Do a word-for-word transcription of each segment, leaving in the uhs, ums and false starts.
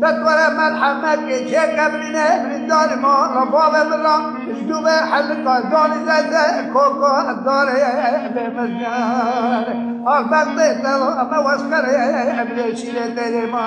Te were merhemekê çêke birîne, birîndar mala bavê min ra, ji dû ve helika zanî zede, koka darê bê mezgare. Axbextê te me weşkere, ebrê şîrê te lê ma.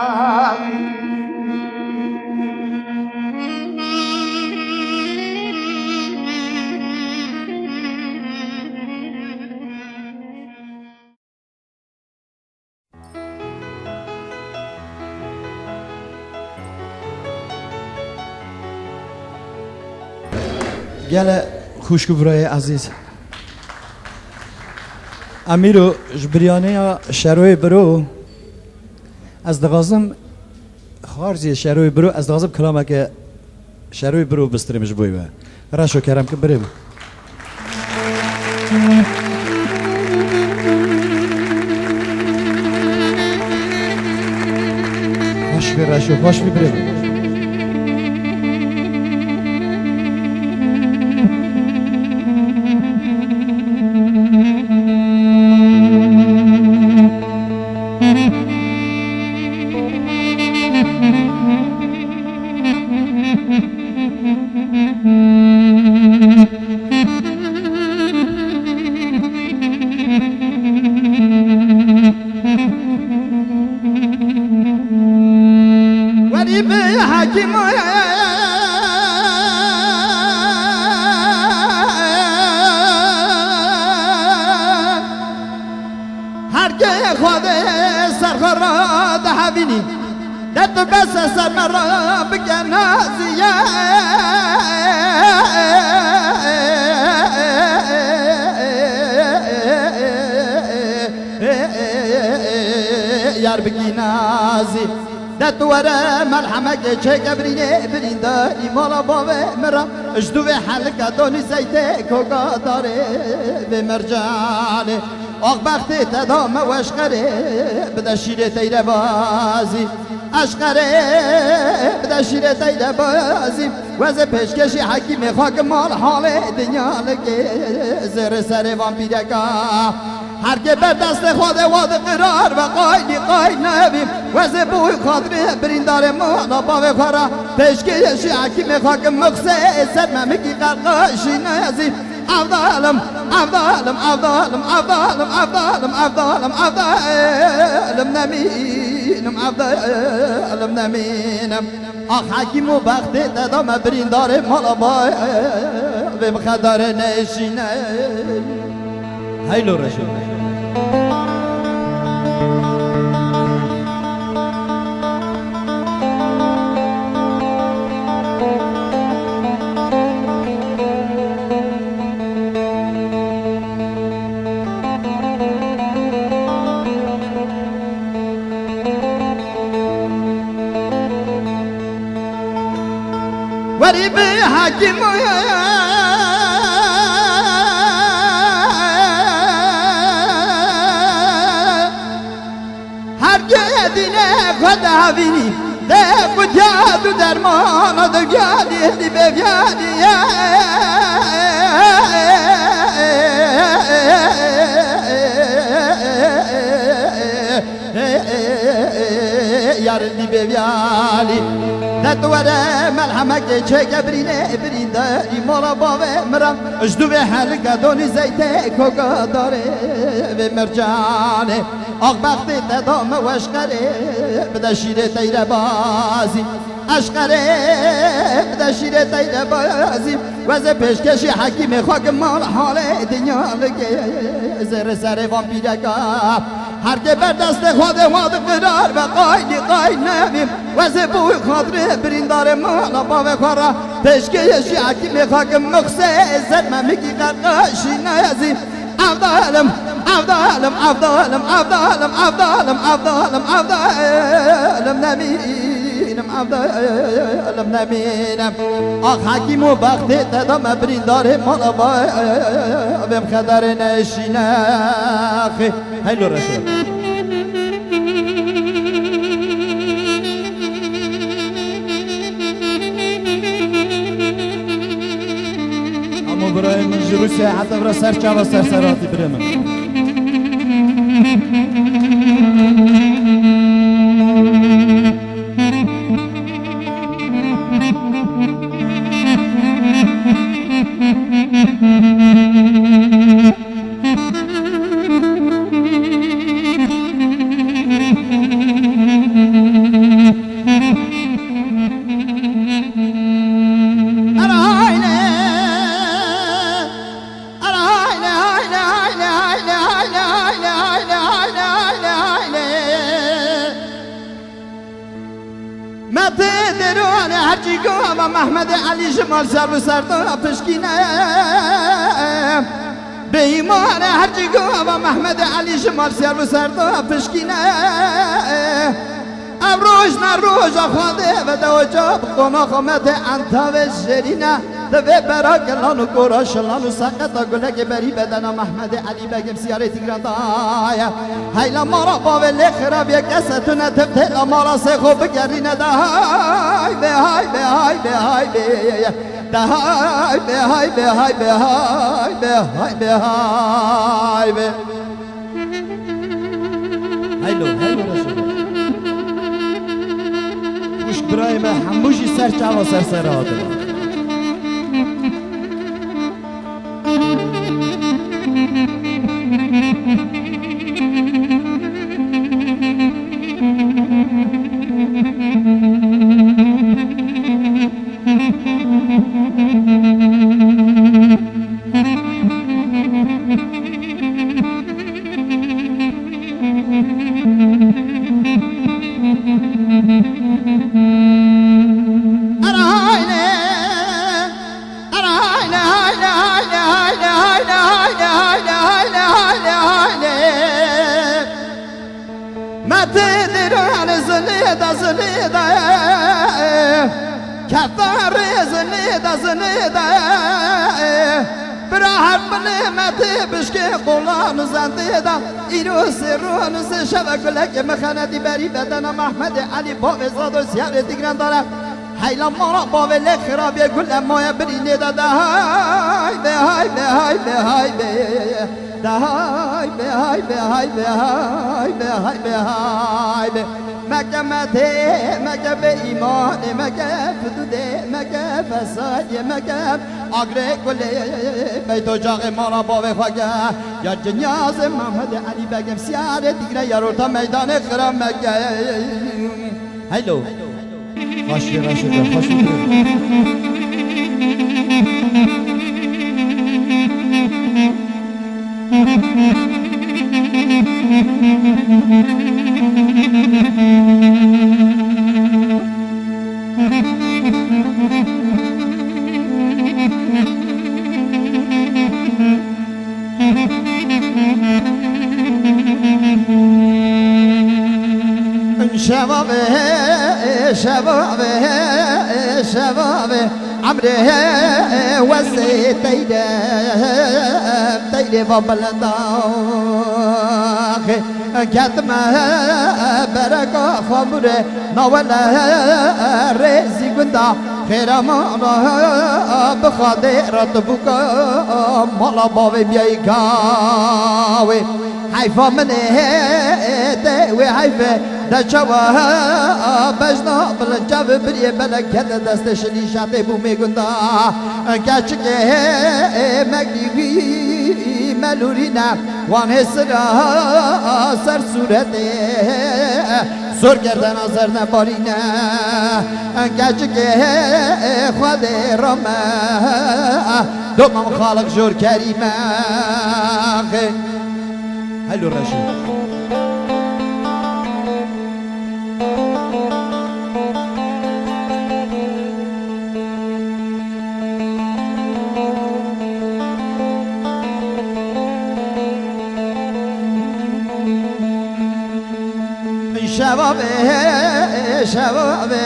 Gele xwişk û birayê ezîz. Emîro, ji biryaneya Şeroyê Biro, ez dixwazim, xarziyê Şeroyê Biro, ez dixwazim kilameke Şeroyê Biro bistirim ji bo we. Reşo kerem ki birê min. Xweş bî Reşo, xweş bî birê min. Werî bi hekîm Her ke Xwedê ser xwe ra dihevînî, de tu bes ser me ra bike naziye. Yar bikî nazî, de tu were merhemekê çêke birînê, birîndarî mala bavê min ra, ji dû vê helika donî zeytê koka darê vê mercanê. Axbextê te da me weşqerê, bide şîrê teyre bazî. Eşqerê, bide şîrê teyre bazî. Wezê pêşkêşî hekîmê xwe ki mal halê dinya likê zêrê serê vampîreka. Her kê ber destê xwe de wa di qirar ve qaynî qayn nebî. Wezê boy xatirê birîndarê mala bavê xwe re. Pêşkêşî hekîmê xwe ki mixsê ser memikî qerqaşî nezî. Evdalim, evdalim, evdalim, evdalim, evdalim, evdalim, evdalim nemînim, evdalim nemînim. Ax hekîm û bextê te da me birîndarê mala bavê min xedarê neşîne. Heylo reşo. Werî bi hekîm Her ke dîne xwe davînî, de qutiya du dermana de viyalî, hêdî bê viyalî ye. Yar hêdî bê viyalî. De tu were melhemekê çêke birînê, birîndarî mala bavê min re. Ji dû vê helika donî zeytê koka darê vê mercanê. Axbextê te da me weşqerê, bide şîrê teyre bazî. Eşqerê, bide şîrê teyre bazî. Wezê pêşkêşî hekîmê xwe ki mal halê dinya ligê zêrê serê vampîreka. Her kê ber destê xwe de wa di qirar ve qaynî qayn nebî. Wezê boy xatirê birîndarê mala bavê xwe re. Pêşkêşî hekîmê xwe ki mixsê ser memikî qerqaşî nezî. Evdalim, evdalim, evdalim, evdalim, evdalim, evdalim, evdalim nemînim, evdalim nemînim. Ax hekîm û bextê te da me birîndarê mala bavê min xedarê neşîne. Heylo reşo. Birayê min ji Rûsyayê heta vira ser çava ser ser hatî birê min. Metê derû ane her cî gava Mehmedê Elî ji mal ser bi ser da pişkîne. Bêyîmane her cî gava Mehmedê Elî ji mal ser bi ser da pişkîne. Ev roj ne roja Xwedê ve de oca bi qonaxa me tê entavê jêrîne. Di vê bera kilan û gora şilan û seqeta gulekê berî bedena Mehmedê Elî Begê Siyarê Tîgran daye. Heyla mala bavê lê xirabiye kese tune tip têla mala sê xwe bigerîne de hay be, hay be, hay be, hay be. De hay be, hay be, hay be, hay be, hay be, hay be. Heylo, heylo Reşo. Xwişk birayê me hemû jî ser çava ser ser hatine. Metê diran zilê de zilê de ketarê zilê de zilê de bira her binê metê bişkê qolan û zendê de îro sê ron û sê şeve gulekê mixenetî berî bedena Mehmedê Elî bavê Zado Siyarê Digran dare. Heyla mala bavê lê xirabê gule maye birînê de de hay be, hay be, hay be, hay be. De hay be, hay be, hay be, hay be, hay be, hay be. Meke metê, meke bê îmanê, meke fidûdê, meke fesadê, meke agrê gulê. Beyto caxê mala bavê xwe ge. Ya cinyazê Mehmedê Elî Begê Siyarê Digre ya rota meydanê xira meke. Heylo. Xweşî reşê de, xweşî de. Şevavê, şevavê, şevavê, emrê wezê teyre, teyre va belenda. Ketime bereka xamure, nawele rêzî gunda. Xêra mala bi Xwedê re tu bûka mala bavê biyayî gawê. Heyfa min ê te wê heyfê de çawa bejna bilin çavê biriyê belek kete destê şilî şatê bûmê gunda. Keçikê megrî wî melûrî ne. Wan hê sira ser sûretê zor kerdena zerne barîne. Keçikê Xwedê rame domam xaliq jor kerîme. Helo reşo. Şevavê, şevavê,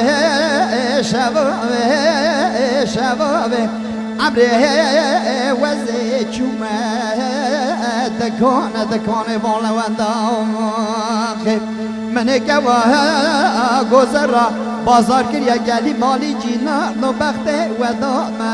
şevavê, şevavê. Emrê wezê çûme dekane, dekane van lewenda. Min ê kewa gozera bazar kiriye gelî malî cîna no bextê weda me.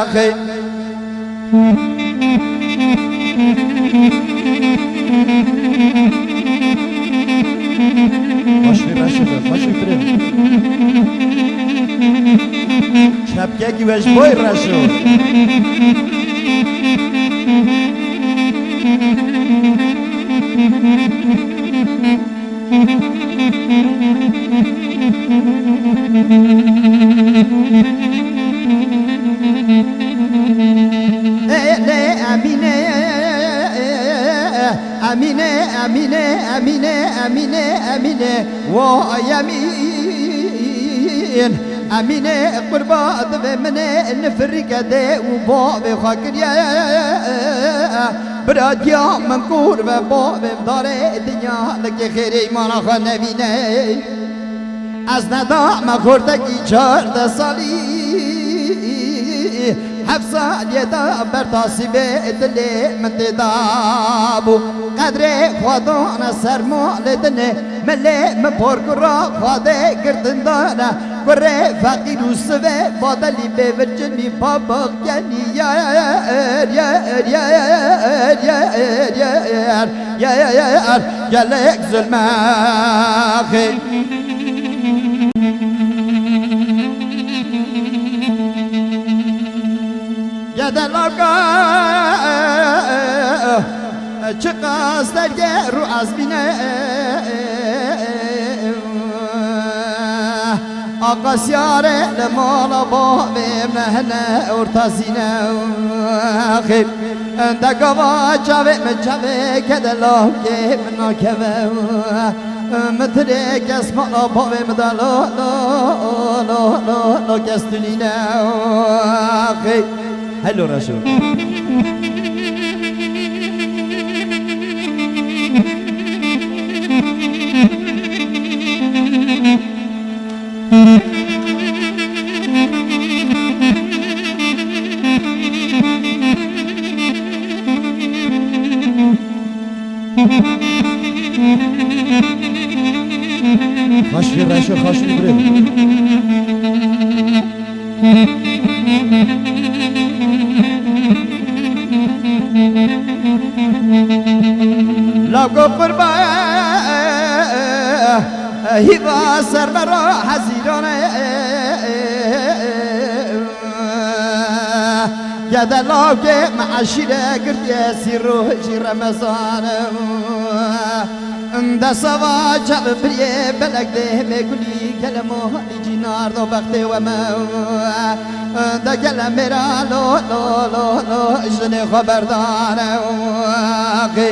axê. Xweş vî reşê be, xweş vî birê. Çepkekî we ji bo reşo. Ê lê Emîne, Emîne, Emîne, Emîne, Emîne, Emîne, Emîne, wo Emîn. Emîne qurba divê min ê nifirîke dê û bavê xwe kiriye. Biratiya min kûr ve bavê min darê dinya, likê xêrê îmana xwe nevîne. Ez nedame xortekî çardeh salî, heft saliyê de ber tasîbê dilê min tê dabû. Qedrê xwe dane ser malê dinê, milê min porkura xwe dê girtin dane. Kurê feqîr û sivê badelî bê virçinî pabak kenî yer, yer, yer, yer, yer, yer, yer, yer, yer, gelek zulmexê. Gede lavka çiqas derge ru azmîne. Aqasyare li mala bavê min hene orta zîne. Xê, de gava çavê min çavê kede lavkê min nakeve. Min tirê kes mala bavê min da lo, lo, lo, lo, lo, kes tu nîne. Xê, helo reşo. Xweş vî reşo, xweş vî birê. Lavko qurba hîva ser me ra hezîrane. Gede lavkê me eşîre girtiye sî rojî Remezan. De sava çav biriyê belek dê hemê gulî kelemo Cî nardo bextê we me. De gele mêra lo, lo, lo, lo, jinê xwe berdane. Qê.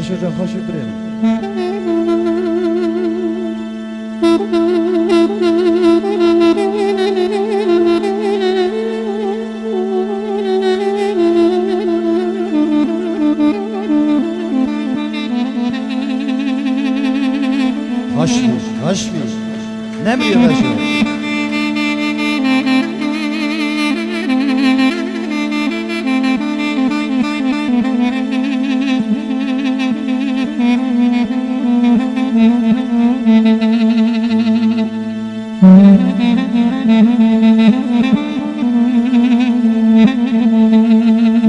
Çocuğa xweş û birê min. Xweş bî, xweş bî. Nemrî Reşo.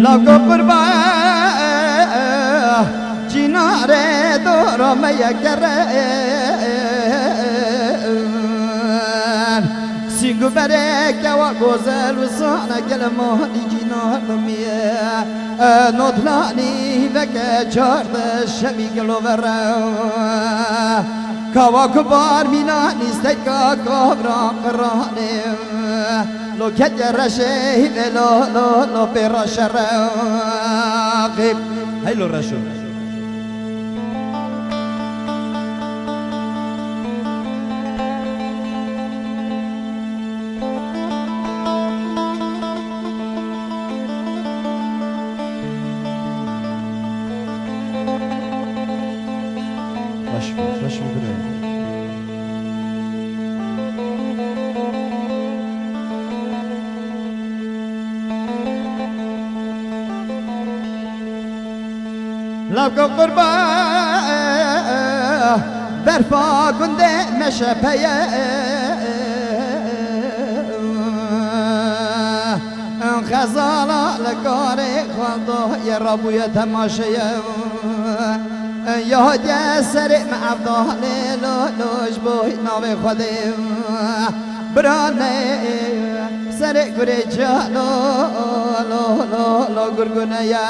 Lawko qurba cînarê dora me ye gerê. Sîng û berê kewa gozel û sane gel mali cînar dimiye. Notlanî veke çardeh şevî gelo vere. Kawa ku bar mînanî steka kavra qirane. Lo kete reşê hîvê lo, lo, lo pê reşe reqîb. Hey lo reşo. Xweş bû, xweş bû birayê. Lawka qurba berfa gundê meşe peye. Xezala li karê xwe da ye rabûye temaşeye. Ya hatiye serê me evdalê lo, lo ji bo navê Xwedê. Birane serê gurê calo, lo, lo, lo gurgune ye.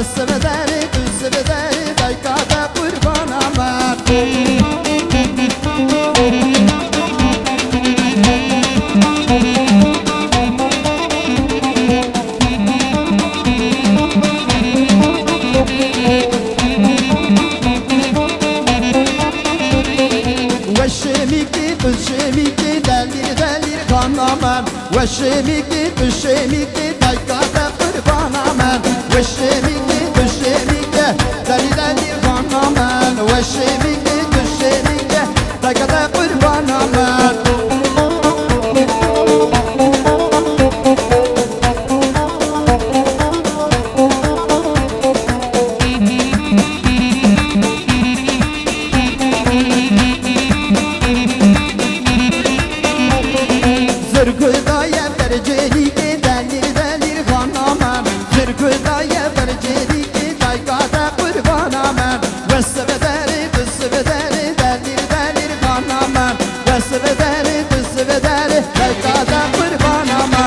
Sividerê tu sividerê dayka te qurbana me. Weşê mîkî tu şê mîkî delîr delîr xana me. Weşê mîkî tu şê mîkî dayka te qurbana me. Weşê mîkî tu şê mîkî delî delî xana me. Weşê mîkî tu şê mîkî dayka te qurbana me. Zirku daye bercênîkê delîr delîr xana me. Zirku daye bercênîkê dayka te qurbana me. We sividerê tu sividerê delîr delîr xana me. We sividerê tu sividerê dayka te qurbana me.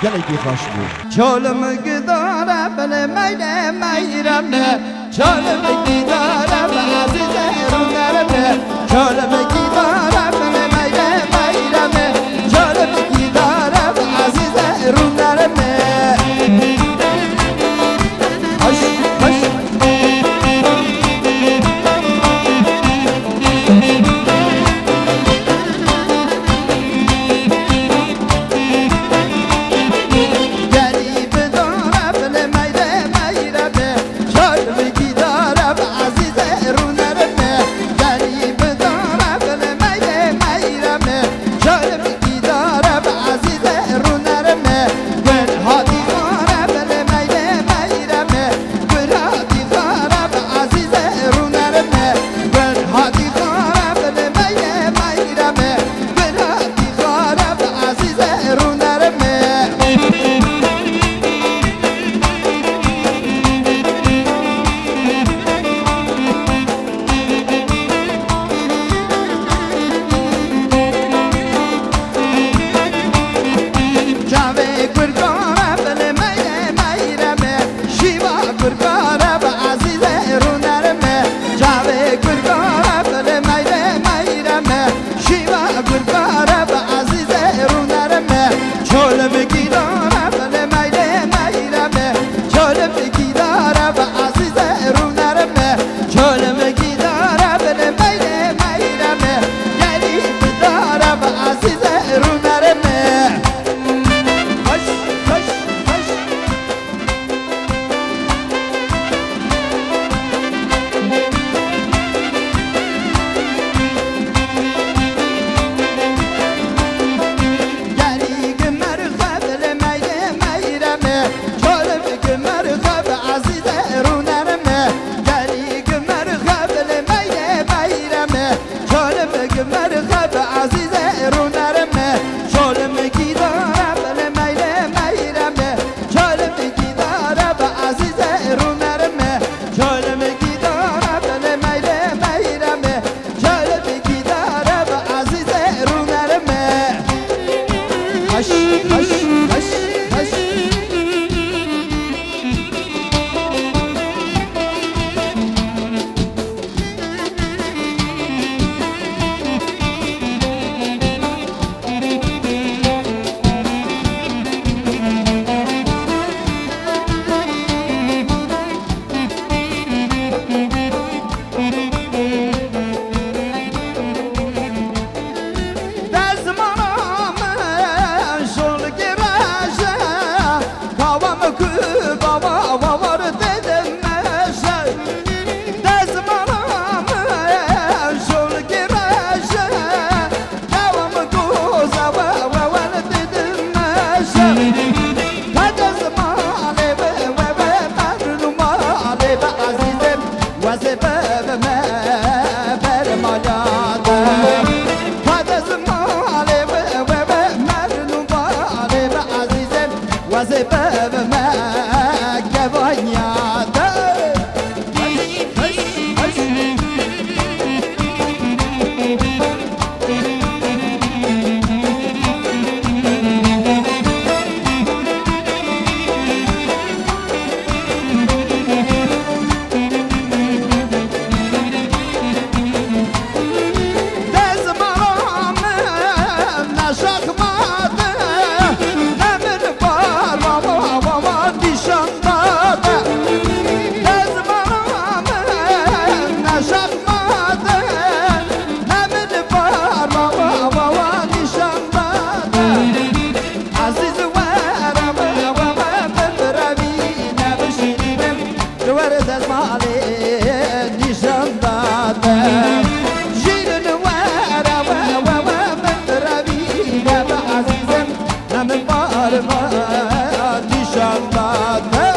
Gelekî xweş bû. Çalim gidare bile meyle meyre me. Çalim gidare be ezîze rûnere me. Çalim gidare bile meyle meyre me. Çalim gidare be ezîze rûnere me. Hoş, hoş. Gelî bidare bile meyre meyre be. Çar bi gîdare be ezîze rûnere me. Gelî bidare bile Alê nîşan dade. Jîrin were we, we, we, min revî de be ezîzim, ne min bar be nîşan dade.